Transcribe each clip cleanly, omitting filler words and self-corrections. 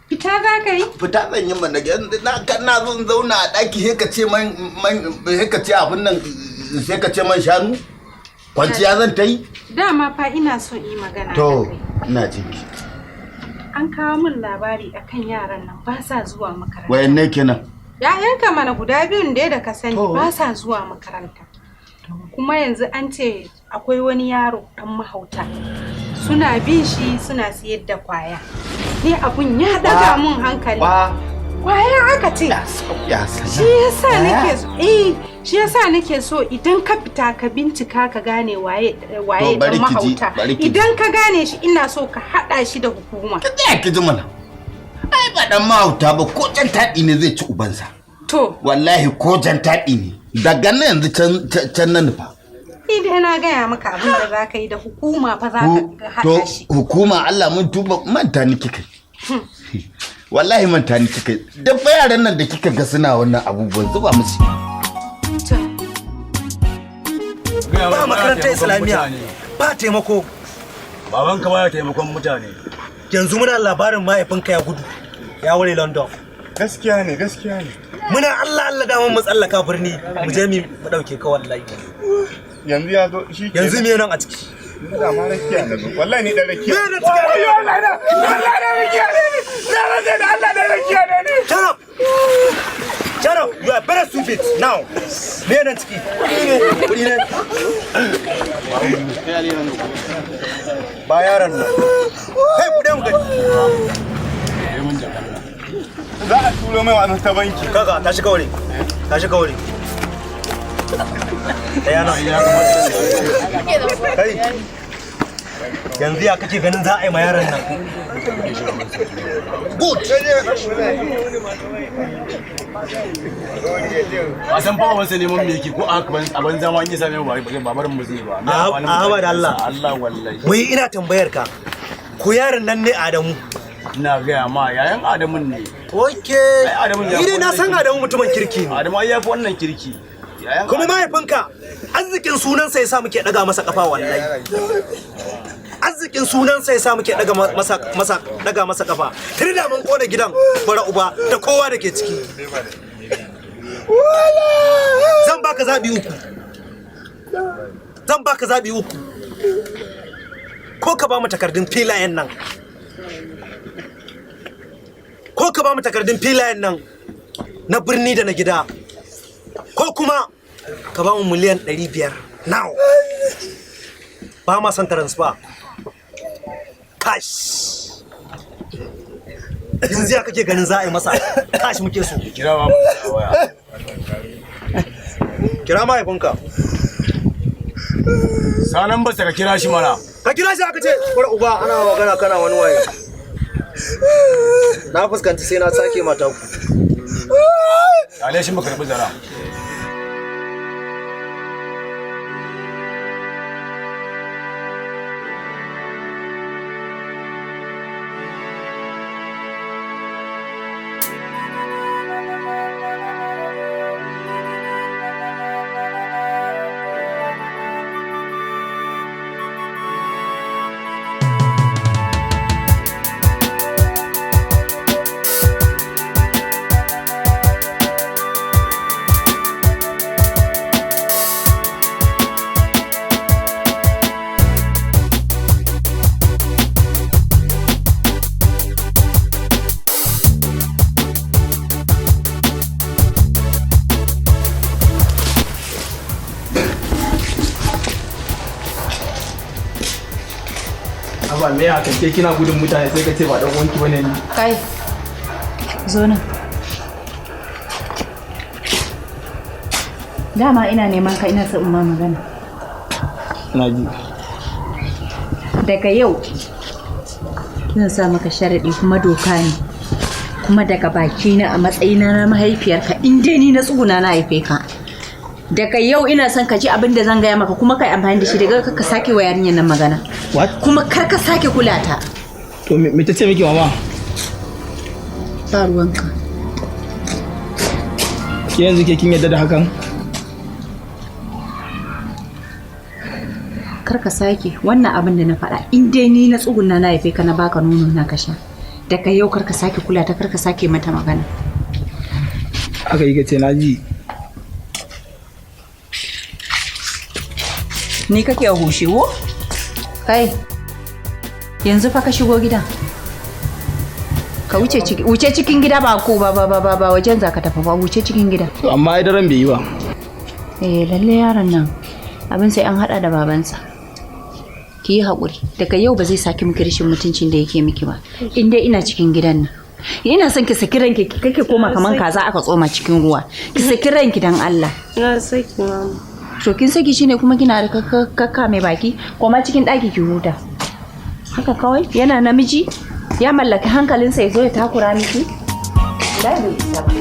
Fita za ka yi? Fita zan yi mana, yanzu na zo in zauna a ɗaki, sai ka ce man man, sai ka ce abin nan, sai ka ce man shanu. Kwanciya zan ta yi. Dama fa ina so in yi magana da To, kai. ina jinki. An kawo min labari akan yaran nan ba sa zuwa makaranta. Wayanne kenan? ‘Ya'yanka mana guda biyun da ka sani To. ba sa zuwa makaranta. Kuma yanzu an ce akwai wani yaro ɗan mahauta. Suna bin shi suna siyar da kwaya. Ni abun ya daga mun hankali. Wa? Kwaya aka ce. Ya. Shi yasa nake so, eh, shi yasa nake so idan ka fita ka bincika ka gane waye waye To, bari dan ki ji, mahauta. bari ki ji. Idan ka gane shi, ina so ka hada shi da hukuma. Ki tsaya ki ji mana. Ai ba dan mahauta ba, ko jan taɗi ne zai ci ubansa. To, Wallahi ko jan taɗi ne. Daga nan yanzu can can na nufa. Ni dai na gaya maka abin da za ka yi da hukuma fa za ka To haɗa shi. hukuma, Allah mun tuba, manta ni kika yi. Wallahi manta ni kika yi. Duk fa yaran nan da kika ga suna wannan abubuwan, zuba musu. To. Ba makarantar Islamiyya, ba taimako. Babanka baya taimakon mutane. Yanzu muna labarin mahaifinka ya gudu ya ware London. Gaskiya ne, gaskiya ne. Muna Allah Allah daman mu tsallaka birni mu je mu dauke ka wallahi. Yanzu ya zo shi. Yanzu me nan a ciki? Da ma rakiya na zo. Wallahi ni dan rakiya. Me nan ciki? Wallahi na, wallahi dan rakiya ne ni. Na rantse da Allah dan rakiya ne ni. Shut up! Shut up! You are very stupid now. Me nan ciki? Kuɗi ne, kuɗi ne. Ba yaron nan. Kai, buɗe mu gani. Za a turo mai wani ta banki. Kaga, tashi ka wuri. Tashi ka wuri. Ɗaya nan. Kai. Yanzu ya kake ganin za a yi ma yaron nan? Good. A san fa wansa neman me yake ko a a banza ma in ya same mu ba barin mu zai ba. Me A- amfanin a mutane? ba da Allah. Allah wallahi. Wai ina tambayar ka. Ko yaron nan ne Adamu? Ina gaya ma, yayan Adamun ne. Okay. Ai, Adamu ya Ni dai na fi san wannan. Adamu mutumin kirki ne. Adamu ai yafi wannan kirki. Yayan Kuma mahaifinka, arzikin sunansa ya sa muke daga masa kafa wallahi. Arzikin sunansa ya sa muke daga masa masa daga masa kafa. Tun da mun kona gidan bara uba da kowa da ke ciki. Zan baka zabi uku. Zan baka zabi uku. Ko ka ba mu takardun filayen nan. Ko ka ba mu takardun filayen nan na birni da na gida. Ko kuma ka ba mu miliyan 500 now. Ba ma son transfer, cash. Yanzu ya kake ganin za a yi masa? Cash muke so. Kira ba mu waya. Kira mahaifinka. Sanan ba ka kira shi mana. Ka kira shi aka ce. Bar uba, ana magana kana wani waye. Na fuskanci sai na sake mata ku. Ale shi mu karbi zara. Haba, me haka? Ke kina gudun mutane sai ka ce ba dan uwanki bane ni. Kai, zo nan. Dama ina neman ka, ina son in ma magana. Ina ji. Daga yau, zan sa maka sharaɗi, kuma doka ne. Kuma daga bakina a matsayina na mahaifiyarka, in dai ni na tsuguna na haife ka. Daga yau ina son ka ji abin da zan gaya maka kuma kai amfani da shi daga kar ka sake wa yarinyar nan magana. What? Kuma kar ka sake kula ta. To me ta ce miki, mama? Ba ruwanka. Ke yanzu ke kin yadda da hakan? Kar ka sake wannan abin da na faɗa, in dai ni na tsuguna na haife ka na baka nono na ka sha. Daga yau kar ka sake kula ta, kar ka sake mata magana. Aka yi ka ce na ji. Ni kake hushe wo? Kai. Yanzu fa ka shigo gidan. Ka wuce ciki, wuce cikin gida, ba ko ba ba ba ba ba wajen za ka tafi ba, wuce cikin gida. To amma ai daren bai yi ba. Eh, lalle yaron nan abin sai an hada da babansa. Ki yi haƙuri. Daga yau ba zai sake miki rashin mutuncin da yake miki ba. In dai ina cikin gidan nan. Ina son ki saki ranki, ki kake koma kaman kaza aka tsoma cikin ruwa. Ki saki ranki dan Allah. Na saki, mama. To kin saki shine kuma kina da kakka mai baki, koma cikin ɗaki ki huta. Haka kawai yana namiji ya mallaki hankalinsa ya zo ya takura miki. Wallahi bai isa ba.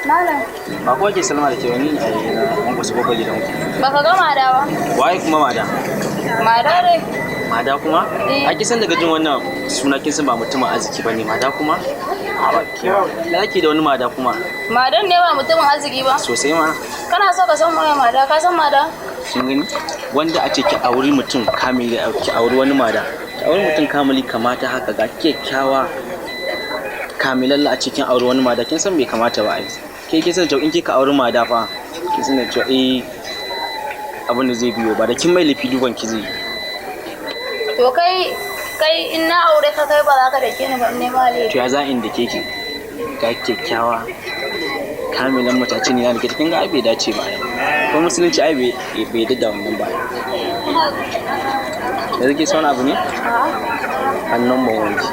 Malam, Ba kowa ke salama da ke wani a yi na wanku su kofar gidan ku. Baka ga Mada ba? Waye kuma Mada? Mada dai. Mada kuma? Eh. A kisan daga jin wannan suna kin san ba mutumin arziki bane, Mada kuma? A ba ke. Da ke da wani Mada kuma? Madan ne ba mutumin arziki ba. Sosai ma. Kana so ka san waye Mada? Ka san Mada? Kin gani? Wanda a ce ki auri mutum kamili, ki auri wani Mada. Ki auri mutum kamili kamata haka ga kyakkyawa kamilalla, a cikin auri wani Mada, kin san bai kamata ba ai. Ke kin san cewa in kika auri Mada fa, kin san da cewa abin da zai biyo ba da kin mai laifi duban ki zai yi. To kai in na aure ka, kai ba za ka dake ni ba in nema laifi? To ya za in dake ki? Ga kyakkyawa kamilan matace ne na dake, kin ga ai bai dace ba ai. Ko musulunci ai bai yadda da wannan ba. Yanzu ke son abu ne? Hannun mu wanki.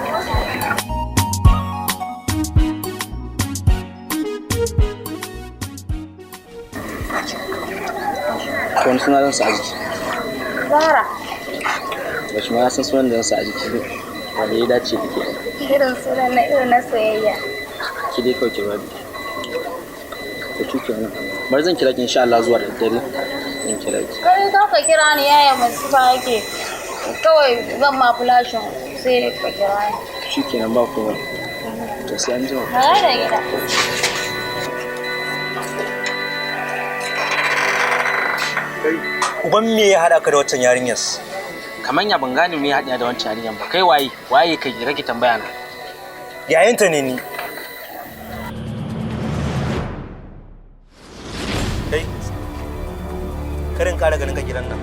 To wani suna zan sa a jiki? Zara. Ba shi ma na san sunan da zan sa a jiki wanda ya dace da ke. Irin sunan na irin na soyayya. Ki dai kawai ki bari. To shi kenan. Bari zan kira ki insha Allah zuwa da daddare. Zan kira ki. Kai za ka kira ni, yaya masu yake. Kawai zan ma flashin sai ka kira ni. Shi kenan, ba komai. To sai an jima. Na da gida. Uban me ya haɗa ka da wancan yarinyar? Kaman ya ban gane me ya haɗa da wancan yarinyar ba. Kai waye? Waye kai da kake tambaya na? Yayanta ne ni. Kai, karin kara ganin ka gidan nan.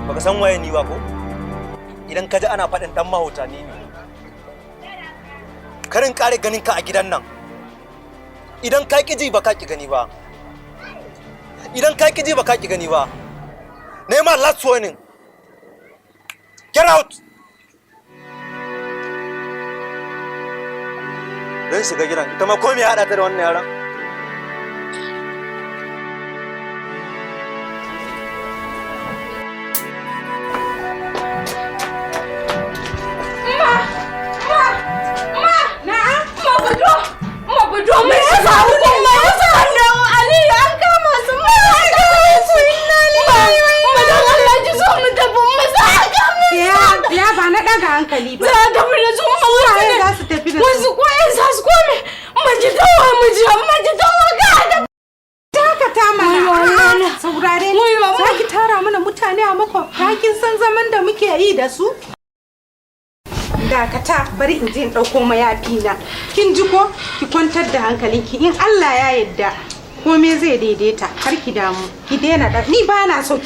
Baka san waye ni ba ko? Idan ka ji ana faɗin dan mahauta, ni ne. Karin kare ganin ka a gidan nan. Idan ka ƙi ji ba ka ƙi gani ba. Idan ka ƙi ji ba ka ƙi gani ba. Nema last warning. Get out! Zan shiga gidan, ita ma ko me ya haɗa ta da wannan yaran? Ma! Ma! Ma! Na'am? Ma fito! Ma fito! Me ya faru ne? Ma ya faru? Aliyu an kama su, ma an kama su, inna lillahi wa inna. Ma, dan Allah ki so mu tafi, ma za a kama su. Ya ba na daga hankali ba. Za a tafi da su, ma wasu za su tafi da su. Wasu koyan za su kome. Ma ji tawa mu ji, ma ji tawa ga da. Dakata mana. Saurare ni. Za ki tara mana mutane a makwabta, kin san zaman da muke yi da su? Dakata, bari in je in ɗauko mayafi na. Kin ji ko? Ki kwantar da hankalinki, in Allah ya yarda komai zai daidaita, har ki damu. Ki daina da ni, ba na so.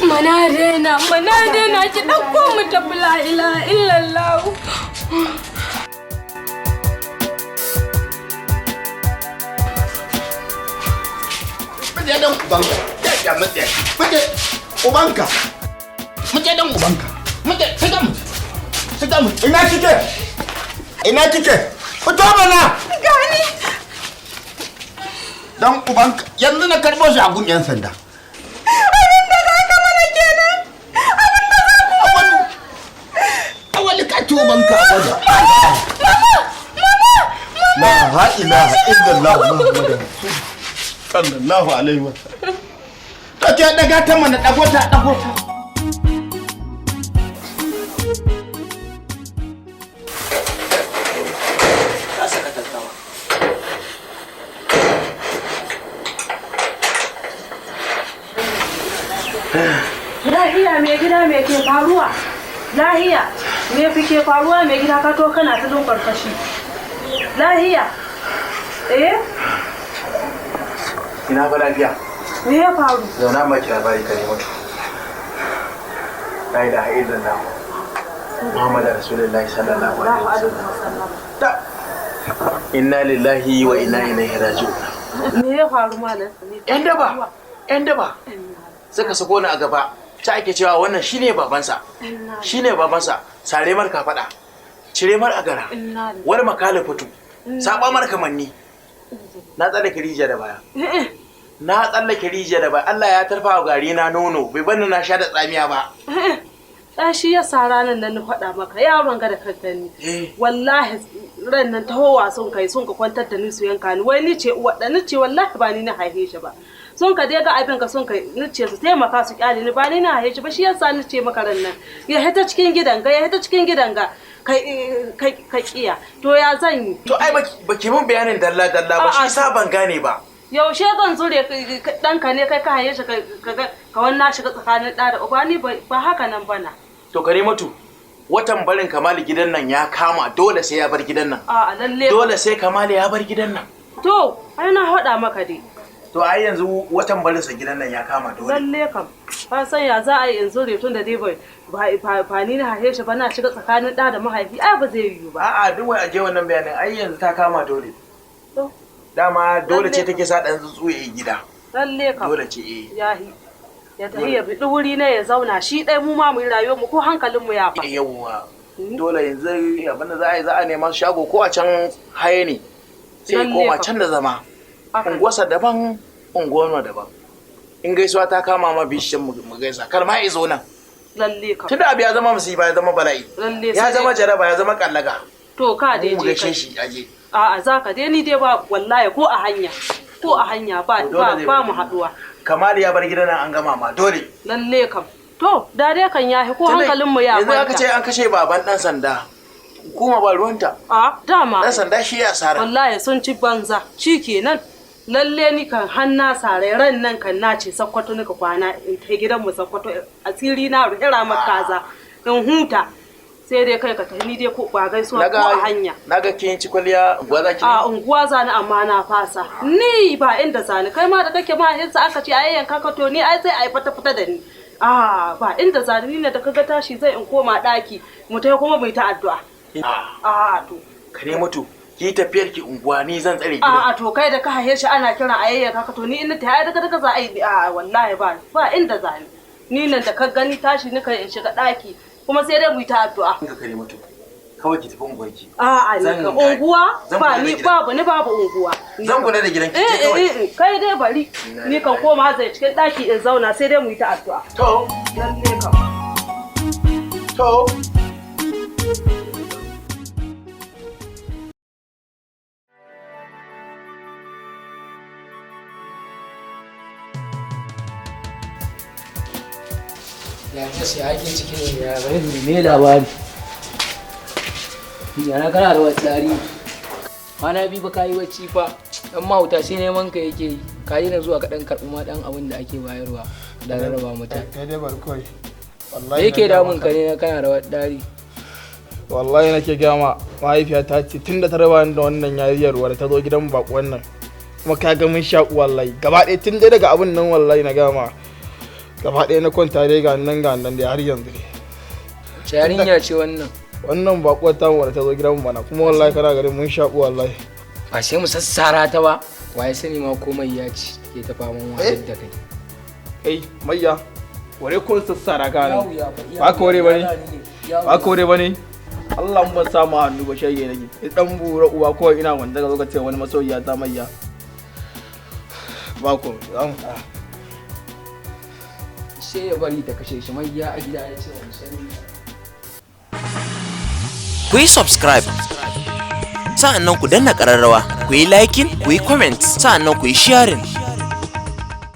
Mana daina, mana daina, ki ɗauko mu tafi, la ilaha illallah. Muje dan ubanka. Ya muje. Muje ubanka. Muje dan ubanka. Muje, shiga mu. Shiga mu. Ina kike? Ina kike? Fito mana. Gani. Dan ubanka yanzu na karbo shi a gun yan sanda. Abin da za ka mana kenan. Abin da za ku mana. Awali ka ci ubanka awali. Mama! Mama! La ilaha illallah Muhammadur sallallahu alaihi wasallam. To ke daga ta mana, dago ta, dago ta. Ka saka talkawa. Lahiya mai gida, me ke faruwa? Lahiya me fi ke faruwa mai gida, ka to kana ta don karkashi. Lahiya? Eh? Ina fa lafiya. Me ya faru? Zauna ma ki labari ka nemo. La ilaha illallah. Muhammadu Rasulullahi sallallahu alaihi wasallam. Inna lillahi wa inna ilaihi raji'un. Me ya faru malam? Yan daba, yan daba. Suka sako ni a gaba. Ta ake cewa wannan shine babansa. Shine babansa. Sare mar kafada. Cire mar agara. Wani makala fito. Saba mar kamanni. Na tsallake rijiya da baya. Na tsallake rijiya da baya. Allah ya tarfa wa gari na nono. Bai bani na sha da tsamiya ba. Ɗan shi ya sa ranar nan na faɗa maka yaron ga da ka gani. Wallahi ran nan tahowa sun kai sun ka kwantar da ni su yanka ni, wai ni ce uwa da ni ce, wallahi ba ni na haife shi ba. Sun ka dai ga abin ka sun ka ni ce su taimaka su kyale ni, ba ni na haife shi ba. Shi yasa ni ce maka ran nan ya hita cikin gidan ga, ya hita cikin gidan ga, kai kai ka kiya, to ya zan yi? To ai baki mun bayanin dalla dalla ba, shi sa ban gane ba. Yaushe zan zure ɗanka ne kai ka haye shi ka wannan shiga tsakanin ɗa da uba? Ni ba haka nan bana. To Karimatu, watan barin Kamalu gidan nan ya kama, dole sai ya bar gidan nan. A lalle. Dole sai Kamalu ya bar gidan nan. To ai na haɗa maka dai. To ai yanzu watan barin sa gidan nan ya kama dole. Lalle kam. Ka san ya za a yi in zure tun da dai ba ni na haife shi ba, na shiga tsakanin ɗa da mahaifi, ai ba zai yiwu ba. A'a, duk wai aje wannan bayanin, ai yanzu ta kama dole. Dama dole ce take sa ɗan tsuntsu ya yi gida. Lalle kam. Dole ce eh. Yahi. Ya tafi ya biɗi wuri na ya zauna shi ɗai, mu ma mu yi rayuwar mu ko hankalin mu ya fa. Yawwa. Dole yanzu abin da za a yi, za a nema shago ko a can haye ne. Sai ya koma can da zama. Unguwarsa daban, unguwar daban. In gaisuwa ta kama ma bishin mu gaisa, kar ma izo nan. Lalle kam. Tunda abu ya zama musiba, ya zama bala'i. Lalle. Ya zama jaraba, ya zama kallaga. To ka dai Mu je gaishe kai. shi aje. A'a, za ka dai, ni dai ba wallahi, ko a hanya. Ko a hanya ba Dole zai ba bar mu haɗuwa. Kamal ya bar gidan nan, an gama ma dole. Lalle kam. To da dai kan yahi ko Tunda hankalin mu ya yanzu aka ce kwanta. an kashe baban dan sanda. Hukuma ba ruwanta. A dama. Dan sanda shi ya asara. Wallahi sun ci banza. Shikenan. Lalle ni kan hanna sare ran nan kan na ce Sakkwato nika kwana, in kai gidan mu Sakkwato, asiri na ruhira makaza in huta. Sai dai kai ka tafi, ni dai ko ba gaisuwa ko a hanya. Naga kin ci kwalliya, unguwa za ki? A unguwa zani, amma na fasa. Ni ba inda zani, kai ma da kake mahaifinsa aka ce ai yanka ka, to ni ai sai ai fata fata da ni. A ba inda zani, ni ne da kaga tashi zai in koma daki mu tai kuma mu yi ta addu'a. A to. Kare mutu, ki tafiyar ki unguwa, ni zan tsare gidan. A to kai da ka haife shi ana kira a yayyanka ka, to ni in ta ai daga daga za a yi, a wallahi ba inda zani. Ni nan da ka gani tashi nika in shiga daki kuma sai dai mu yi ta addu'a. Ka kare mutu. Kawai ki tafi unguwar ki. A'a, ni Zan ka unguwa zan ba kula da ni gidan. babu ni babu unguwa. Zan kula da gidan ki, je Eh, kawai. eh, eh, kai dai bari ni kan koma zai cikin daki in zauna, sai dai mu yi ta addu'a. To. Lalle kam. To. Ya ce sai ake cikin ya bari me labari? Yana kana da wani tsari. Kwana biyu ba ka yi bacci fa. Dan mahauta sai neman ka yake yi. Ka yi na zuwa ka dan karɓi ma dan abin da ake bayarwa. Da rarraba mutane. Kai dai bari kawai. Me yake damun ka ne na kana rawar dari? Wallahi nake gaya ma, mahaifiyata ce tun da ta raba ni da wannan yariyar wadda ta zo gidan bakon nan. Kuma ka ga mun shaƙu wallahi. Gaba ɗaya tun dai daga abin nan wallahi na gaya ma. Gaba ɗaya na kwanta dai ga nan ga nan dai har yanzu dai. Wace yarinya ce wannan? Wannan bakuwar tamu wadda ta zo gidan bana, kuma wallahi kana garin mun shaƙu wallahi. Ba sai mu sassara ta ba. Waye sani ma komai ya ci ke ta faman wahalar da kai. Kai mayya, ware kun sassara ka nan. Ya wuya fa, iya Ba ka ware bane? ya Ba ka ware bane? Allah mun ban samu hannu ba, shege nake. Ni dan bura uwa kawai ina wanda ka zo ka ce wani masoyiya ta mayya. Ba ko za mu tsaya. Sai ya bari ta kashe shi mai ya a gida ya ce wa sani. Ku yi subscribe, sa'an nan ku danna ƙararrawa, ku yi liking, ku yi comment, sa'an nan ku yi sharing.